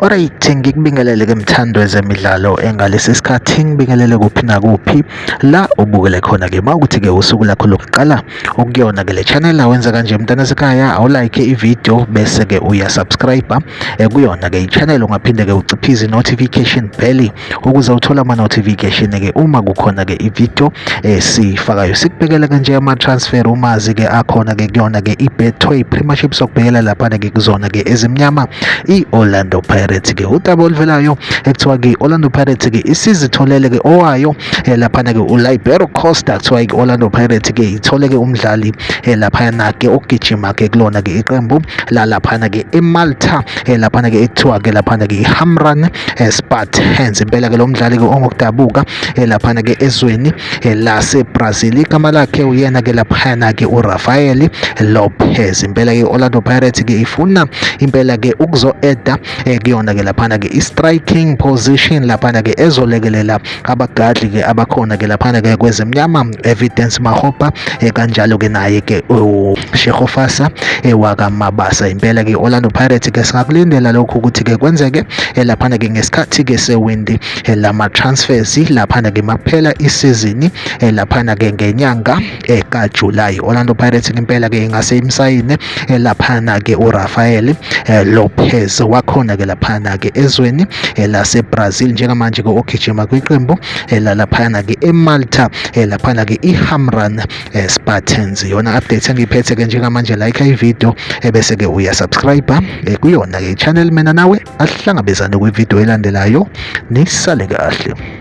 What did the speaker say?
Alright, ngikubingelele ke mthando wezemidlalo engalesi sikhathi, ngibingelele kuphi nakuphi la ubukele khona ke. Mawukuthi ke usuku lakho lokuqala ukuyona ke le channel, awenza kanje mntana sekhaya, awulike i-video bese ke uyasubscribe kuyona ke i-channel. Ungaphinde ke uciphize i-notification bell ukuze uthole ama-notification ke uma kukhona ke i-video esifakayo. Sikubhekele ke nje ama-transfer umazi ke akhona ke kuyona ke i-Betway Premiership, sokubhekela laphana ke kuzona ke ezimnyama i-Orlando Pirates ke. Udaba oluvelayo ekuthiwa ke i-Orlando Pirates ke isizitholele ke owayo laphana ke uLibero Costa. Kuthiwa i-Orlando Pirates ke ithole ke umdlali laphana ke ogijima ke kulona ke iqembu la laphana ke eMalta, laphana ke ekuthiwa ke laphana ke iHamrun Spartans. Impela ke lo mdlali ke ongokudabuka laphana ke ezweni lase-Brazil, igama lakhe uyena ke laphana ke uRafael Lopez. Impela ke Orlando Pirates ke ifuna impela ke ukuzo-eda kuyona ke laphana ke i-striking position laphana ke ezolekelela abagadli ke abakhona ke laphana ke kwezemnyama, Evidence Makgopa, kanjalo ke naye ke uShehofasa wakaMabasa. Impela ke Orlando Pirates ke singakulindela lokhu ukuthi ke kwenzeke laphana ke ngesikhathi ke sewindi lama transfers laphana ke makuphela isizini laphana ke ngenyanga kaJuly. Orlando Pirates impela ke ingase imsayine laphana ke uRafael Lopez wakhona ke laphana ke ezweni lase-Brazil, njengamanje ke ogijima kwiqembu lalaphana ke eMalta, laphana ke iHamrun Spartans. Yona update engiyiphethe ke njengamanje. Like i-video ebese ke uyasubscribe kuyona ke channel. Mina nawe ahlangabezane kwivideo elandelayo, nisale kahle.